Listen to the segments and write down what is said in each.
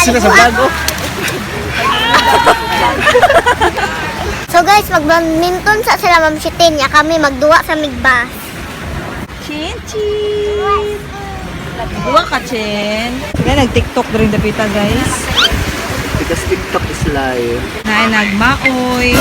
Sila sa vlog, oh. So guys, magbadminton sa sila Ma'am Shitin. Ya kami magduwa sa migbas. Chin, chin! Duwa ka, Chin. Kaya nag-TikTok rin dapita, guys. Because TikTok is live. Na nagmaoy.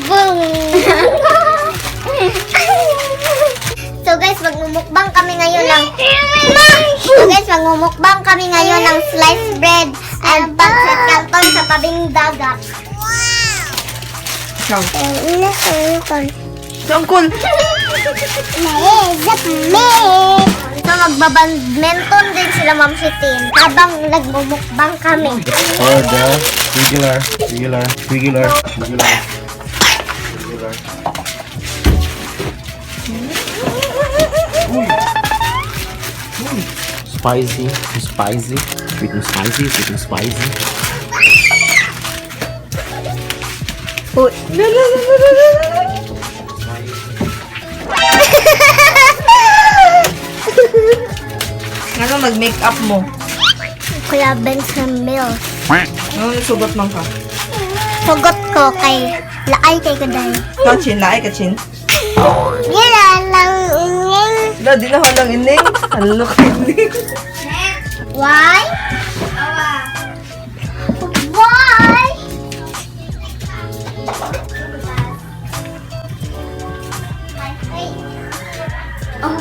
Boom! So guys, magmumukbang kami ngayon ng So guys, magmumukbang kami ngayon ng sliced bread and pancit canton sa tabing dagat. Ikaw. Wow! So, ang cool. So magbabadminton din sila Ma'am Shitin habang nagmumukbang kami. Or the regular, regular, regular, regular. Regular. Uy. Uy. Spicy, spicy, sweet and spicy, sweet and spicy. Uy. La, la, la, la, la, la. Ano mag-make up mo? Kuya Benson Mills. Ano sugot man ka? Sugot ko kay laay kay kuday. Ikaw, Chin. Laay ka, Chin. Ngila lang ingin. La, di na halang ining. Halo ka ining. Why? Why? Oh.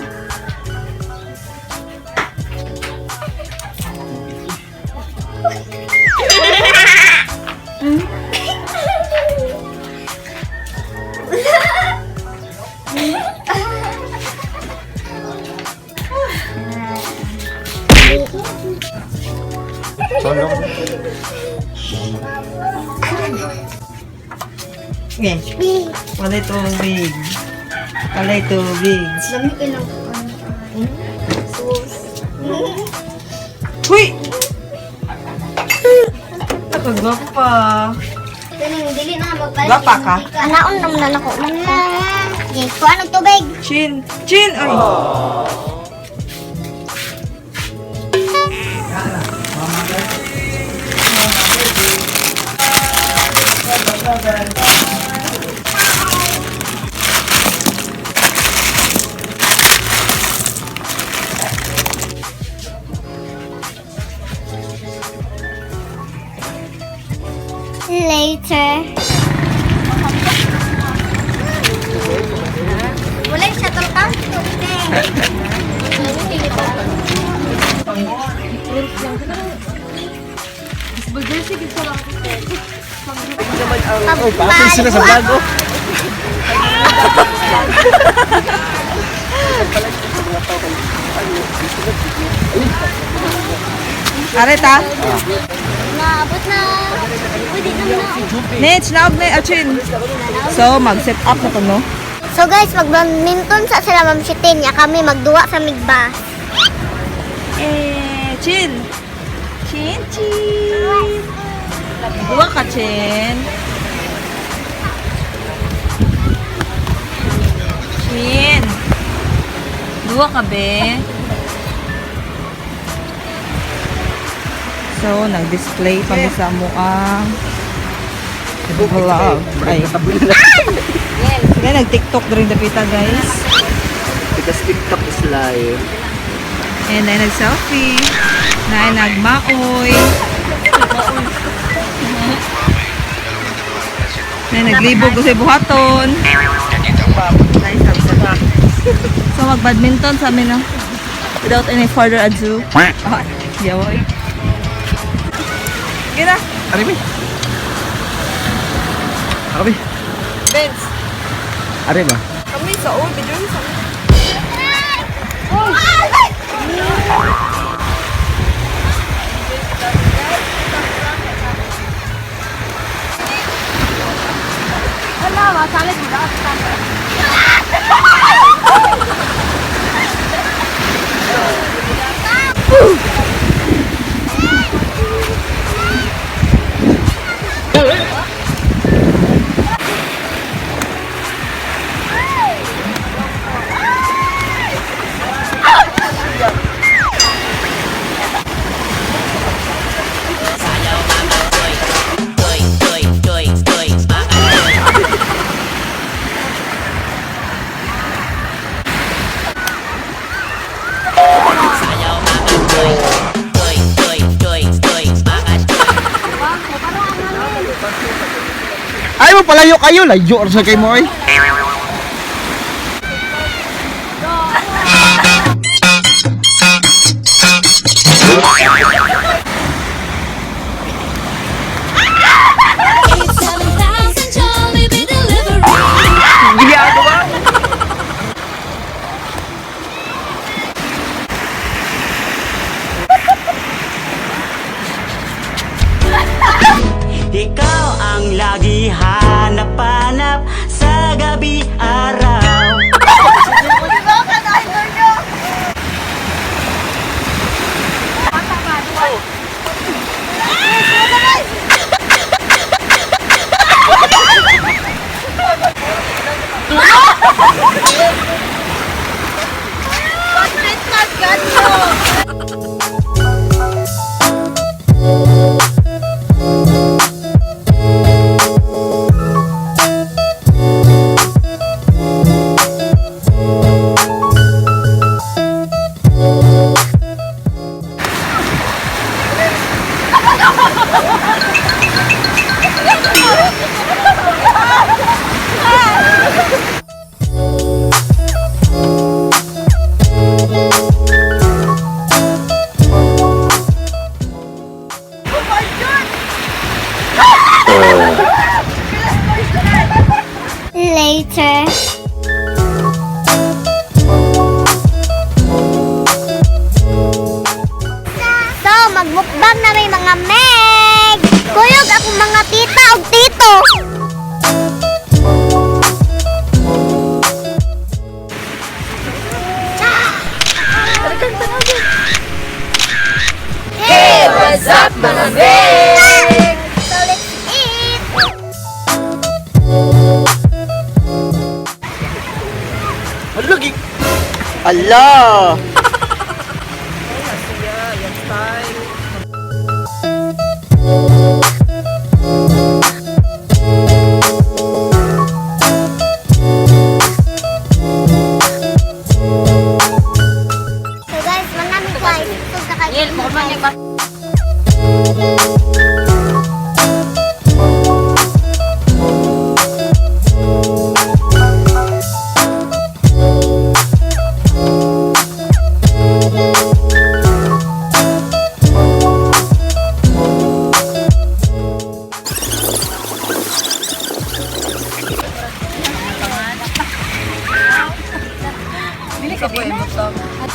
Solo. Okay. Walay tubig. Walay tubig. Dami ko ng sauce. Huy! Nakagwapa. Ganun, dili na magpalit. Gwapa ka? Anaon naman na nako. Okay, kuha ng tubig. Chin! Chin! Ay! Later. Wala yung shuttle ka? Uy, paapin sila sa vlog, oh. Areta! Naabot na. Pwede na na. Nech! Naog na! Ah, Chin! So, mag-set up na to, no? So guys, magbadminton sa sila Ma'am Shitin. Ya kami magduwa sa migbas. Eh, Chin! Chin, Chin! Duwa ka, Chin. Chin! Duwa ka, be. So, nag-display kami sa muang vlog. Ay. Kaya nag-TikTok rin dapita, guys. Because TikTok is live. And ay nag-selfie. Na ay nagmaoy. Na ay naglibog ko sa buhaton. Nice. So mag-badminton sa amin na. Without any further ado. Ah, yawoy. Gina. Ari ba? Ari. Vince. Ari ba? Kami sa old video sa Wala, masalit mo dapat. Ay mo palayo kayo, layo or sa kay mo ay. 7,000 Jollibee delivery. Ikaw ang lagi hanap-hanap sa gabi araw. Later. So, magmukbang na may mga meg! Kuyog akong mga tita og tito! Hey, what's up mga meg? So, let's eat! Lagi. Allah. So guys, manami guys. Ito na kayo.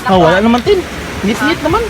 Ah, wala naman tin. Ngit-ngit naman.